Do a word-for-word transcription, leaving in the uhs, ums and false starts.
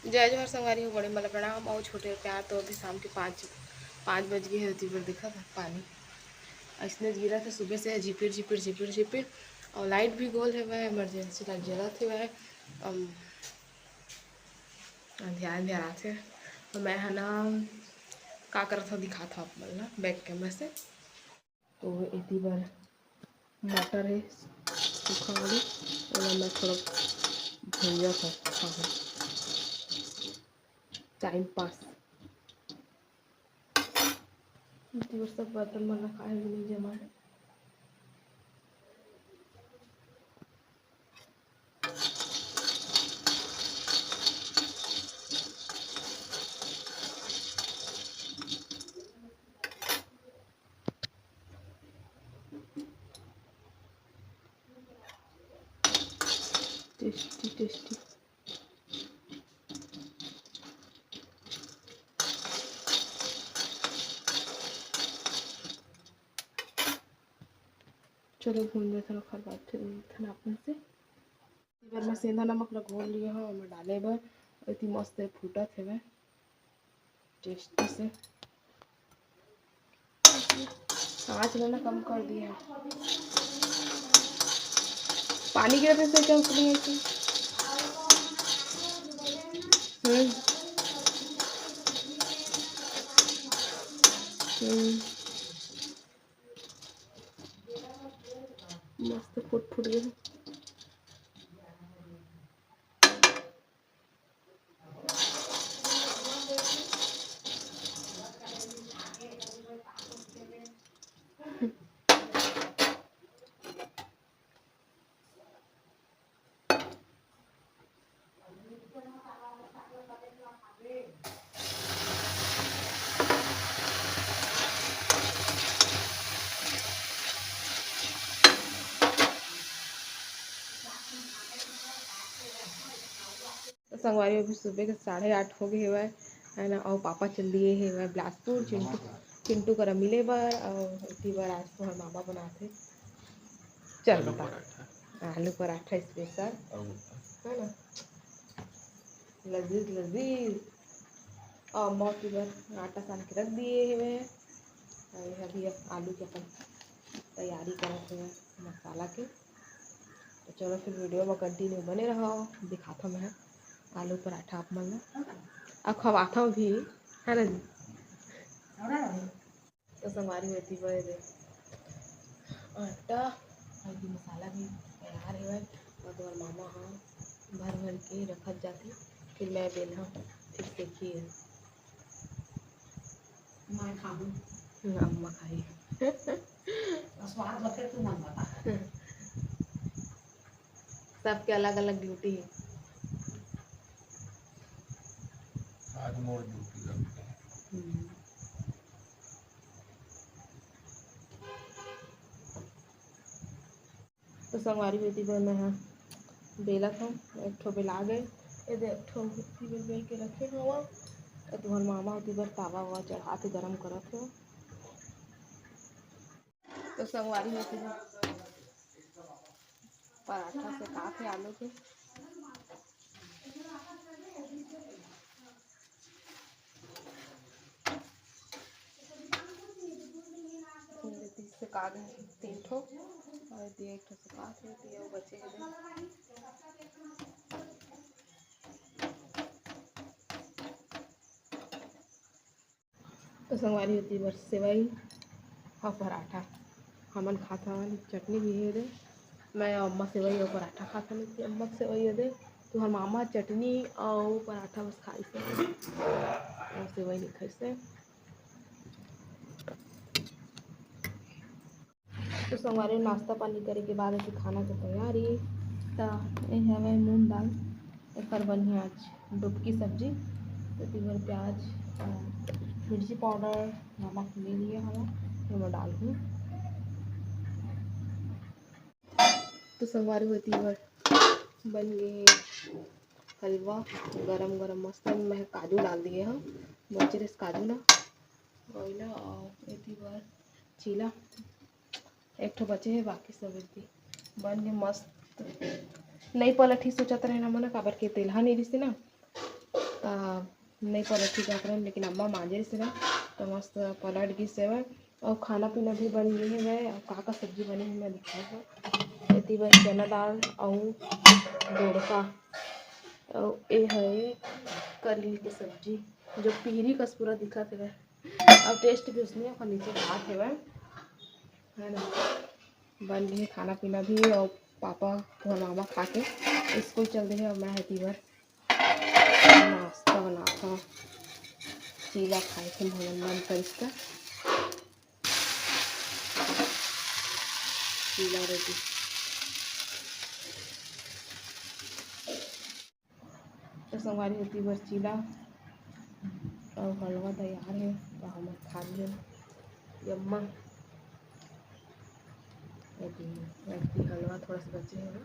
जय जोहार संगवारी हो, बड़े मन ला प्रणाम अउ छोटे प्यार। तो अभी शाम के पाँच, पाँच बज गे हे, ओती बर देखत हव पानी अइसने गिरत हे सुबह से, झिपिर, झिपिर, झिपिर, झिपिर। अउ लाइट भी गोल हेवय, इमरजेंसी लाइट जलत हेवय। अम, अंधियार, अंधियार आथे। तो मैं ह ना, का करत हव, दिखात हव आप मन ला बैक कैमरा से। तो एती बर मटर हे सूखा वाली, ओला मैं थोड़ा भूंजत हव, हाँ, हाँ। Time pass. एती बर सब बर्तन मन रखाए हे, नइ जमा हे। Tasty, tasty. चलो, भूंजत हव, ओखर बाद फिर मिलथन आप मन से। एती बर मैं सेंधा नमक ला घोर लिए हव, ओमा डाले बर। एती मस्त फूटत हेवय, टेस्टी से। आँच ला ना कम कर दिए हव। पानी गिरत हे, क्या उसमें है कि? हम्म। हम्म। मस्त फुट फुट गे हे। तो संगवारी, अभी सुबह के साढ़े आठ हो गए हेवय, है ना। और पापा चल दिए हेवय बिलासपुर, चिंटू, चिंटू करा मिले बर। और इतनी बार आज तो हर मामा बनाते, चल आलू बता, पराठा। आलू पराठा स्पेशल, और है ना, लजीज लजीज। और मौत बर आटा सान के रख दिए हेवय। और ये अभी आलू के अपन तैयारी करत हेवय मसाला के। तो चलो फिर वीडियो में कंटिन्यू बने रहो, दिखाथव मैं आलू पराठा आप मन ला, अउ खवाथव भी, है ना जी? तो संगवारी हो, एती बर आटा और भी मसाला भी तैयार हेवय, और तुम्हार मामा ह भर भर के रखत जाथे, फिर मैं बेलहूँ, फिर सेकी। मैं खाहूँ। अम्मा खाही। स्वाद बखे तू मन बता। सबके अलग-अलग ड्यूटी हे। आज मोर ड्यूटी लग गे। हम्म। तो संगवारी हो, एती बर मैं ह बेलत हव, एक ठो बेला गे, ये दे एक ठो एती बर बेल के रखे हव, अउ तुम्हार मामा ओती बर तावा वावा चढ़ात हे, गरम करत हे। तो संगवारी हो, एती बर पराठा सेकात हे आलू के। तीन ठो, और ये एक ठो सेकात हे, ये अउ बचे हे। तो संगवारी हो, एती बर सेवई अउ पराठा हमन खाथन, चटनी भी हे दे। मैं अउ अम्मा सेवई अउ पराठा खाथन, एती अम्मा के सेवई हे दे। तुम्हार मामा चटनी अउ पराठा बस खाइसे, अउ सेवई नइ खाइसे। तो संगवारी, नाश्ता पानी करे के बाद अभी खाना के तैयारी। त ये हवय मूंग दाल, एकर बनही आज डुबकी सब्जी। तो एती बर प्याज, अ, मिर्ची पाउडर, नमक ले लिए हवय, एमा डालहूँ। तो संगवारी हो, एती बर बन गे हे हलवा, गरम गरम मस्त। मैं काजू डाल दिए हव, बचे रहिस काजू ला, वही ला, और एती बर चीला एक ठो बचे हे, बाकी सब एती बन गे मस्त। नइ पलटही सोचत रहेन हमन, काबर के तेलहा नइ रिहिस ना, त नहीं पलट ही का करन, लेकिन अम्मा मांजे रहिस ना, तो मस्त पलट गिस हवय। अउ खाना पीना भी बन गे हवय। अउ का का सब्जी बने हे, मैं दिखाहूँ। एती बर चना दाल अउ डोड़का, अउ ए हे करेली के सब्जी, जो पीहरी कस पूरा दिखत हवय। अब टेस्ट भी उसने अपन नीचे खात हवय, है ना। बन गे खाना पीना भी, अउ पापा तुहर मामा खा के स्कूल चल दे हे, अउ मैं एती बर नाश्ता बनात हवं। चीला खाए के मन, मन करिस त चीला रोटी। तो संगवारी, एती बर चीला अउ हलवा तैयार हे, तो हमन खा लेन। यम्मा। एती, एती हलवा थोड़ा सा बचे हे ना,